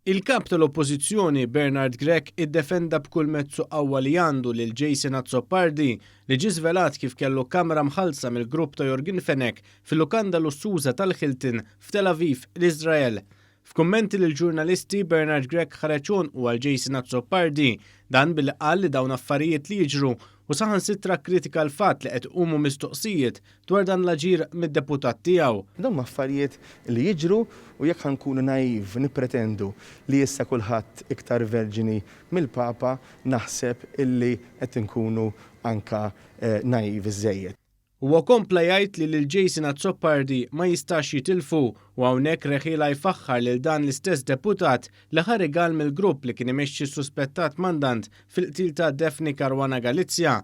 Il-Kap tal-Oppożizzjoni Bernard Grech iddefenda b'kull mezz u qawwa li għandu lil Jason Azzopardi li ġie żvelat kif kellu kamra mħallsa mill-grupp ta' Yorgen Fenech fil-lukanda lussuża tal-Hilton f'Tel Aviv, l-Iżrael. F'kummenti lill-ġurnalisti, Bernard Grech ħareġ għonqu għal Jason Azzopardi, dan billi qal li dawn affarijiet li jiġru u saħansitra kkritika l-fatt li qed iqumu mistoqsijiet dwar dan l-aġir mid-deputat tiegħu. Dawn huma affarijiet li jiġru u jekk ħa nkunu naive nippretendu li issa kulħadd iktar verġini mill-Papa naħseb illi qed inkunu anka naive iżżejjed. Huwa kompla jgħid li lil Jason Azzopardi ma jistax jitilfu u hawnhekk reħielha jfaħħar lil dan l-istess deputat li ħa rigal mill-grupp li kien imexxi s-suspettat mandant fil-qtil ta' Daphne Caruana Galizia.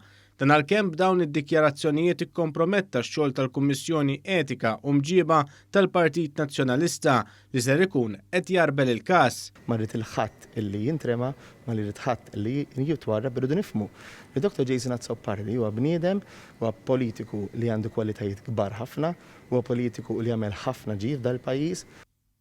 Dan għalkemm b'dawn id-dikjarazzjonijiet ikkomprometta x-xogħol tal-Kummissjoni Etika u Mġieba tal-Partit Nazzjonalista li ser ikun qed jgħarbel il-każ. Ma rrid 'il ħadd illi jintrema, ma rrid ħadd illi jitwarrab, irridu nifhmu li Dottor Jason Azzopardi huwa bniedem, huwa politiku li għandu kwalitajiet kbar ħafna, huwa politiku li għamel ħafna ġid f'dal-pajjiż.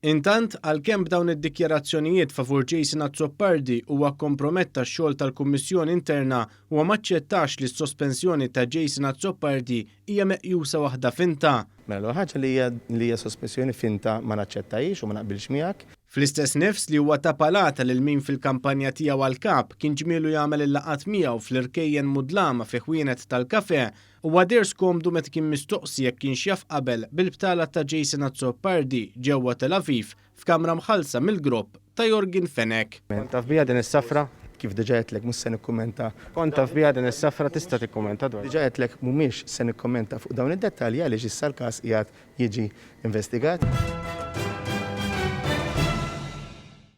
Intant, għalkemm b'dawn id-dikjarazzjonijiet favur Jason Azzopardi huwa kkomprometta x-xogħol tal-Kummissjoni Interna, huwa m'aċċettax li s-sospensjoni ta' Jason Azzopardi hija meqjusa waħda finta. Mela l-ewwel ħaġa li hija li hija sospensjoni finta ma naċċettahiex u ma naqbilx miegħek. Fl-istess nifs li huwa ta palata lil min fil-kampanja tiegħu għal Kap kien ġmielu jagħmel il-laqgħat miegħu fl-irkejjen mudlama fi ħwienet tal-kafè, Huwa deher skomdu meta kien mistoqsi jekk kienx jaf qabel bil-btala ta' Jason Azzopardi ġewwa Tel Aviv f'kamra mħallsa mill-grupp ta' Yorgen Fenech. Kont taf biha din is-safra? Kif diġà għedtlek mhux se nikkummenta. Kont taf biha din is-safra tista' tikkummenta dwar. Diġà għedtlek mhumiex se nikkommenta fuq dawn id-dettalji għaliex issa l-każ qiegħed jiġi investigat.